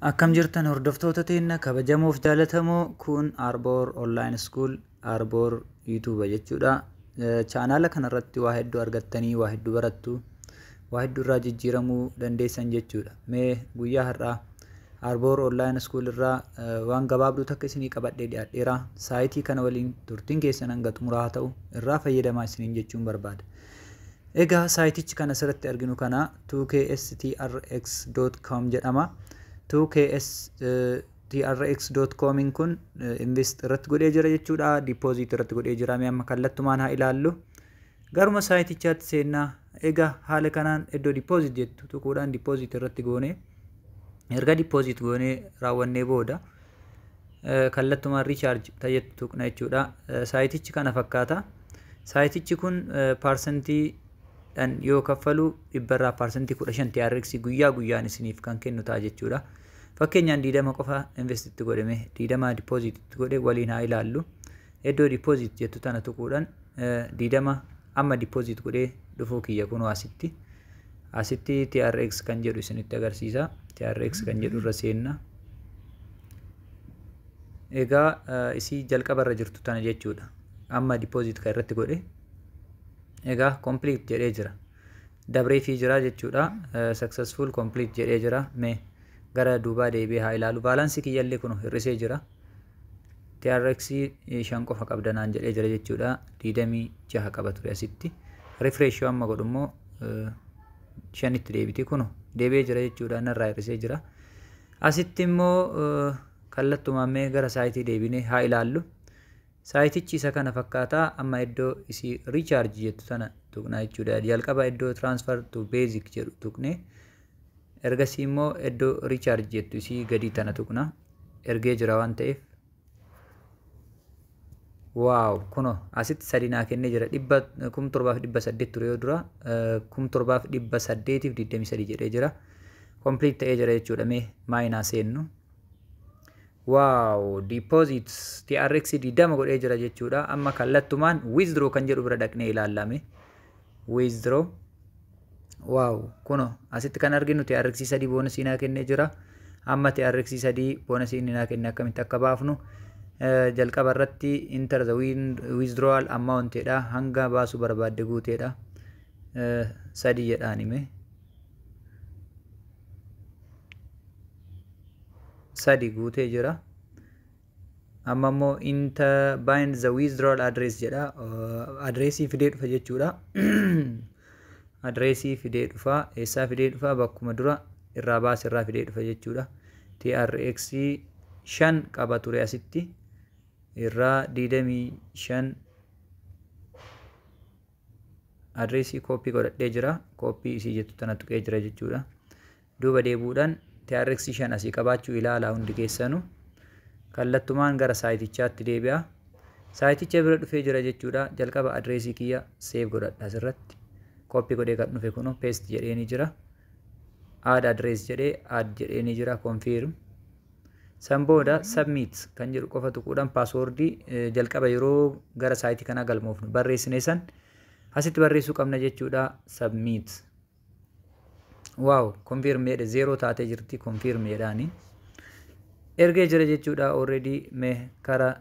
Akkam jirtan hordoftoota teenya kabajamoof jaalatamoo? Kun Arboor Online School, Arboor YouTube jechuudha. Chaanaala kanarratti waa hedduu argattanii, waa hedduu barattu, waa hedduu irraa jijjiiramuu dandeessan jechuudha. Mee guyyaa har'aa Arboor Online School irraa waan gabaabduu takka isinii qabadhee dhiyaadheera. Saayitii kana waliin turtiin keessan hanga xumuraa haa ta'u, irraa fayyadamaa isiniin jechuun barbaada. Egaa saayitichi kan asirratti arginu kana 2kstrx.com jedhama. 2kstrx.com kun invest irratti godhee jira jechuudha. Deposit irratti godhee jira. Mee amma kallattumaan haa ilaallu. Garuma saayitichaatti seennaa. Egaa haala kanaan iddoo deposit jettu tuquudhaan deposit irratti goone, erga deposit goonee raawwannee booda kallattumaan recharge tajettu tuqna jechuudha. Saayitichi kana fakkaata. Saayitichi kun paarsantii dhan yoo kaffalu dhibbarraa 15% TRX guyyaa guyyaan isiniif kan kennu ta'a jechuudha. Fakkeenyaan 20 qofa invest itti godhame, 20 deposit itti godhe waliin haa ilaallu. Iddoo deposit jettu tana tuquudhaan 20 amma deposit godhee dhufuu kiyya kunoo asitti. Asitti TRX kan jedhu isinitti agarsiisa. TRX kan jedhu irra seenna. Egaa isii jalqaba irra jirtu tana jechuudha. Amma deposit kan irratti godhe. Egaa complete jedhee jira. Dabreefii jira jechuudha. Successful complete jedhee jira. Mee gara duubaa deebi'ee haa ilaalu. Baalaansii kiyyallee kun hir'isee jira. TRX 5 qofa qabda naan jedhee jira jechuudha. 26 qaba ture asitti. Refresh yoo amma godhu immoo 5tti deebiti, kun deebi'ee jira jechuudha. Narraa hir'isee jira. Asitti immoo kallattumaan mee gara saayitii deebinee haa ilaallu. Saayitichi isa kana fakkaataa. Amma iddoo isii recharge jettu tana tuqnaa jechuudha. Jalqaba iddoo transfer to basic jedhu tuqnee, ergasii immoo iddoo recharge jettu isii gadii tana tuqna. Ergee jira waan ta'eef. Wow, kuno asitti sadi naa kennee jira. 7,800 ture yoo dura, 7,823 jedhee jira. Complete ta'ee jira jechuudha. Mee maayinaa seennu. Wow, deposit TRX 20 godhee jira jechuudha. Amma kallattumaan withdraw kan jedhu bira dhaqnee ilaallame. Withdraw. Wow, kuno asitti kan arginu TRX 3 boonasii naa kennee jira. Amma TRX 3 boonasii inni naa kenne akkamitti akka baafnu, jalqaba irratti enter the withdrawal amount jedha. Hanga baasuu barbaadde guuteedha. Sadi jedhaan hime. Sadi guutee jira. Amma immoo enter bind the withdrawal address jedha. Adreesii fidee dhufa jechuudha. Adreesii fidee dhufa. Eessaa fidee dhufa? Bakkuma dura irraa baase irraa fidee dhufa jechuudha. TRX 5 qaba ture, asitti irraa 25 adreesii kooppii godhadhee jira. Kooppii isii jettu tana tuqee jira jechuudha. Duuba deebuudhaan TRX 5 asii qabaachuu ilaalaa hundi keessanuu. Kallattumaan gara saayitichaatti deebi'a. Saayiticha bira dhufee jira jechuudha. Jalqaba adreesii kiyya save godhadha asirratti. Kooppii godhee kan dhufe kunoo paste jedhee ni jira. Add address jedhee, add jedhee ni jira, confirm. San booda submit kan jedhu qofa tuquudhaan paaswoordii jalqaba yeroo gara saayitii kanaa galmoofnu barreessine san asitti barreessuu qabna jechuudha. Submit. Wow, confirm jedhe, zero taatee jirti, confirm jedhaani. Ergee jira jechuudha already. Mee kara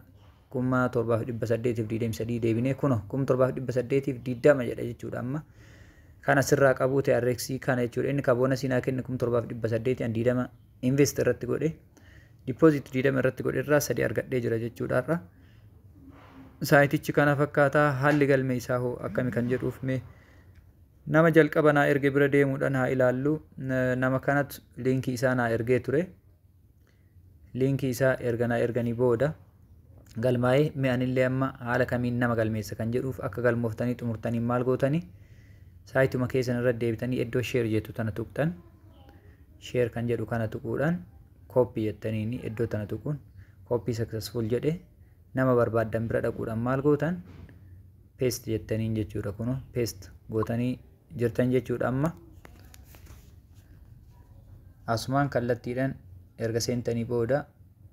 7,823 deebinee, kuno 7,820 jedha jechuudha amma. Kan asirraa qabu TRX kana jechuudha. Inni ka boonasii naa kenne 7,800, an 20 invest irratti godhe. Deposit 20 irratti godhe irraa sadi argadhee jira jechuudha har'a. Saayitichi kana fakkaataa. Haalli galmee isaa hoo akkami kan jedhuuf, mee nama jalqaba naa erge bira deemuudhaan haa ilaallu. Nama kanatu liinkii isaa naa ergee ture. Liinkii isaa erga naa erganii booda galmaa'ee, mee anillee amma haala kamiin nama galmeessa kan jedhuuf, akka galmooftanii xumurtanii maal gootanii? Saayituma keessan irra deebitanii iddoo share jettu tana tuqxan. Share kan jedhu kana tuquudhaan copy jettaniini, iddoo tana tuquun copy successful jedhe, nama barbaaddan bira dhaquudhaan maal gootan? Paste jettaniin jechuudha. Kunoo paste gootanii jirtan jechuudha. Amma asumaan kallattiidhaan erga seentanii booda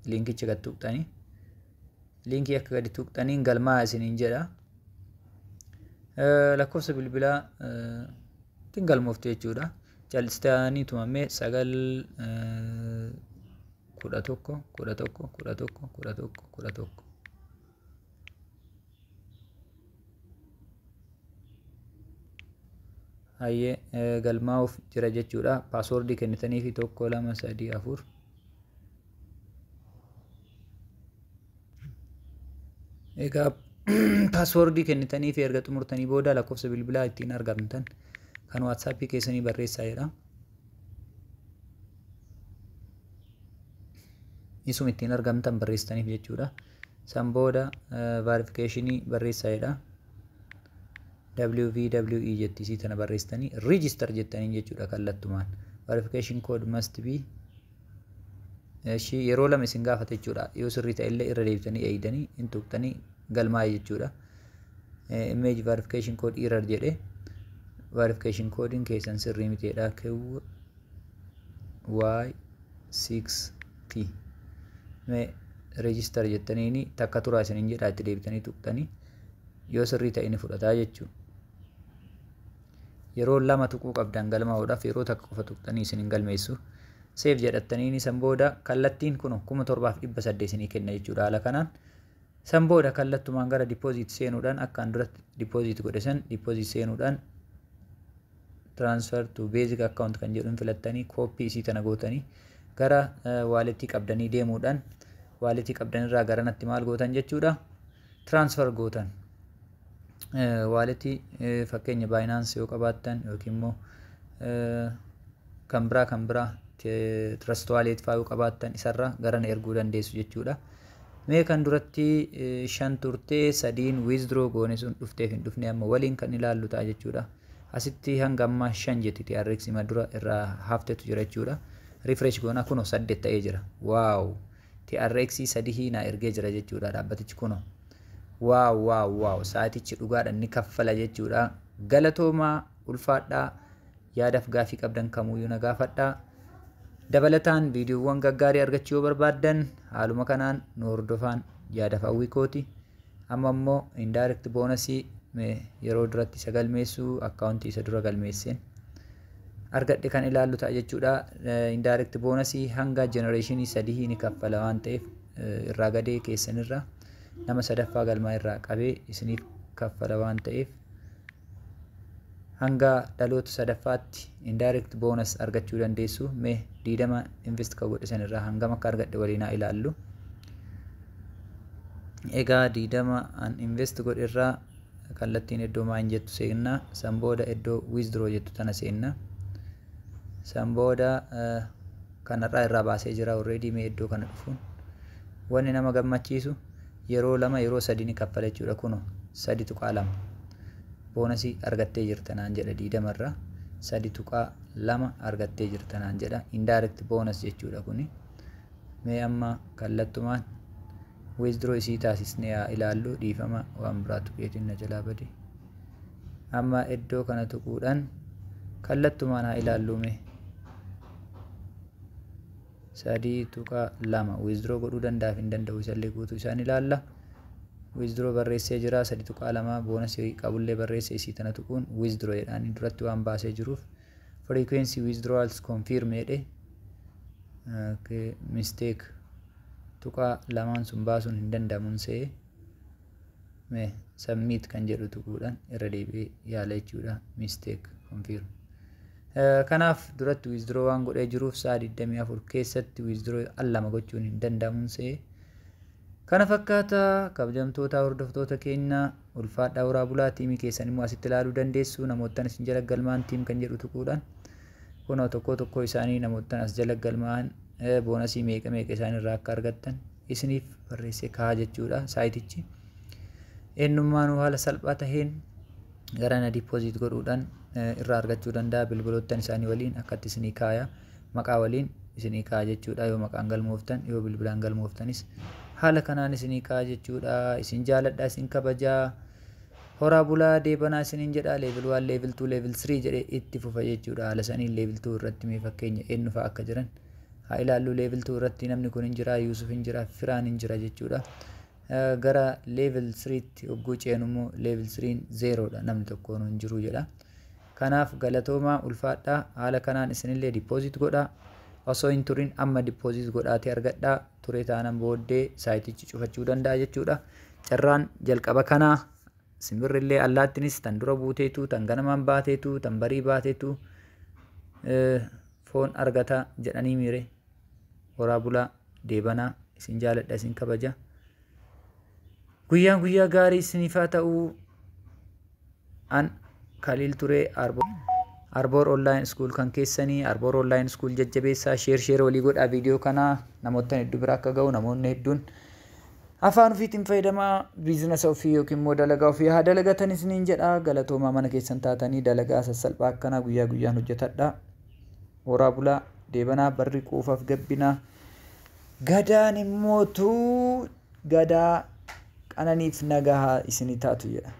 liinkicha gad tuqxanii, liinkii akka gadi tuqxaniin galmaa isiniin jedha. Lakkoofsa bilbilaa ittiin galmooftu jechuudha. Callistanii tumamee 9 11 11 11 11 11. Hayyee, galmaa'uuf jira jechuudha. Passwordii kennitanii fi 1 2 3 4. Egaa passwordii kennitanii fi erga xumurtanii booda lakkoofsa bilbilaa ittiin argamtan kan WhatsAppii keessanii barreessaa jedha. Isuma ittiin argamtan barreessitaniif jechuudha. San booda verificationii barreessaa jedha. WVWE jetti, isii tana barreessitanii register jettanii jechuudha kallattumaan. Verification code must be ishii yeroo lama isin gaafata jechuudha. Yoo sirrii ta'e illee irra deebitanii eegdanii hin tuqxanii galmaa'e jechuudha. Image verification code error jedhe, verification coding keessan sirrii miteedha. Q Y 6 T. Mee register jettaniini takka turaa isiniin jedha, itti deebitanii tuqxanii yoo sirrii ta'e ni fudhataa jechuudha. Yeroo lama tuquu qabdan galmaa'uudhaaf, yeroo takka qofa tuqxanii isin hin galmeessu. Save jedhattaniini san booda kallattiin kun 7800 isinii kenna jechuudha haala kanaan. San booda kallattumaan gara deposit seenuudhaan akkaan duratti deposit godhe san deposit seenuudhaan transfer to basic account kan jedhuun filattanii copy isii tana gootanii gara walletii qabdanii deemuudhaan walletii qabdanirraa gara natti maal gootan jechuudha, transfer gootan. Walletii fakkeenya Binance yoo qabaattan yookiin immoo kan biraa Trust Wallet fa'aa yoo qabaattan isarra gara na erguu dandeessu jechuudha. Mee kan duratti shan turtee sadiin withdraw goone sun dhufteef hin dhufne amma waliin kan ilaallu ta'a jechuudha. Asitti hanga ammaa shan jetti, TRX ma dura irraa haftetu jira jechuudha. Refresh goona, kunoo saddeet ta'ee jira. Wow! TRX sadii naa ergee jira jechuudha dhaabbatichi kunoo. Wow, wow, wow! Sa'aatichi dhugaadhaan ni kaffala jechuudha. Galatoomaa, ulfaadhaa, yaadaaf gaafii qabdan kamuyyuu na gaafadhaa. Dabalataan viidiyoowwan gaggaarii argachuu yoo barbaaddan haaluma kanaan nu hordofaan yaadaaf hawwii kooti. Amma immoo indirect bonusii yeroo duratti isa galmeessuu accountii isa dura galmeesseen argadhe kan ilaallu ta'a jechuudha. Indirect bonusii hanga generationii sadii ni kaffala waan ta'eef irraa gadee keessanirra nama sadaffaa galmaa irraa qabee isiniif kaffala waan ta'eef hanga dhaloota sadaffaatti indirect bonus argachuu dandeessu. Mee 20 invest ka godhe sanirraa hangam akka argadhe waliin haa ilaallu. Egaa 20 an invest godhe irraa kallattiin iddoo mine jettu seenna. San booda iddoo withdraw jettu tana seenna. San booda kanarraa irraa baasee jira already. Mee iddoo kana dhufuun wanni nama gammachiisu yeroo lama, yeroo sadi ni kaffala jechuudha. Kuno 3.2 bonusii argattee jirta naan jedha, 20rraa 3.2 argattee jirta naan jedha, indirect bonus jechuudha kuni. Mee amma kallattumaan withdraw isii taasisnee haa ilaallu. Dhiifama, waan biraa tuqeetiin na jalaa bade. Amma iddoo kana tuquudhaan kallattumaan haa ilaallu. Mee 3.2 withdraw godhuu danda'aaf hin danda'u isallee guutuu isaan ilaalla. Withdraw barreessee jira, 3.2 bonusii qabullee barreessee. Isii tana tuquun withdraw jedhaan, duratti waan baasee jiruuf frequency withdrawals confirm jedhe. Mistake, tuqaa lamaan sun baasuun hin danda'amuun se'ee. Mee submit kan jedhu tuquudhaan irra deebi'ee yaala jechuudha. Mistake confirm. Kanaaf duratti withdraw waan godhee jiruuf sa'a 24 keessatti withdraw al lama gochuun hin danda'amuun se'ee. Kana fakkaata, kabajamtoota hordoftoota keenya, ulfaadhaa, horaa bulaa. Teamii keessan immoo asitti ilaaluu dandeessu, namoottan isin jala galmaan team kan jedhu tuquudhaan. Kunoo tokko tokko isaanii namoottan as jala galmaan bonusii meeqa meeqa isaan irraa akka argattan isiniif barreessee kaa'aa jechuudha saayitichi. Eenyummaanuu haala salphaa taheen gara na deposit godhuudhaan irraa argachuu danda'a. Bilbiloottan isaanii waliin akkatti isinii kaaya, maqaa waliin isinii kaaya jechuudha. Yoo maqaan galmooftan, yoo bilbilaan galmooftanis haala kanaan isinii kaaya jechuudha. Isin jaaladha, isin kabajaa, horaa bulaa, deebanaa isiniin jedha. Level 1, level 2, level 3 jedhee itti fufa jechuudha. Haala saniin level 2 irratti mee fakkeenya eenyu fa'a akka jiran haa ilaallu. Level 2 irratti namni kun hin jira, Yuusuf hin jira, Firaan hin jira jechuudha. Gara level 3tti hogguu ceenu immoo level 3 zerodha, namni tokkoon hin jiru jedha. Kanaaf galatoomaa, ulfaadhaa. Haala kanaan isinillee deposit godhaa. Osoo hin turin amma deposit godhaatee argadhaa. Turee taanan booddee saayitichi cufachuu danda'a jechuudha. Carraan jalqaba kanaa simbirrillee allaattinis tan dura buuteetu, tan ganamaan baateetu, tan barii baateetu foon argata jedhanii miire. Horaa bulaa, deebanaa, isin jaaladha, isin kabaja. Guyyaan guyyaa gaarii isiniif haa ta'uu. An Kaliil Turee, Arboor Online School kan keessanii. Arboor Online School jajjabeessaa, share share walii godhaa. Viidiyoo kanaa namoota hedduu bira akka ga'u, namoonni hedduun afaan ofiitiin fayyadamaa biizinasa ofii yookiin immoo dalagaa ofii haa dalagatan isiniin jedha. Galatoomaa. Mana keessan taatanii dalagaa sassalphaa akkanaa guyyaa guyyaan hojjetadha. Horaa bulaa, deebanaa, barri quufaaf gabbinaa. Gadaan immootuu gadaa qananiif nagahaa isinii taatu jedha.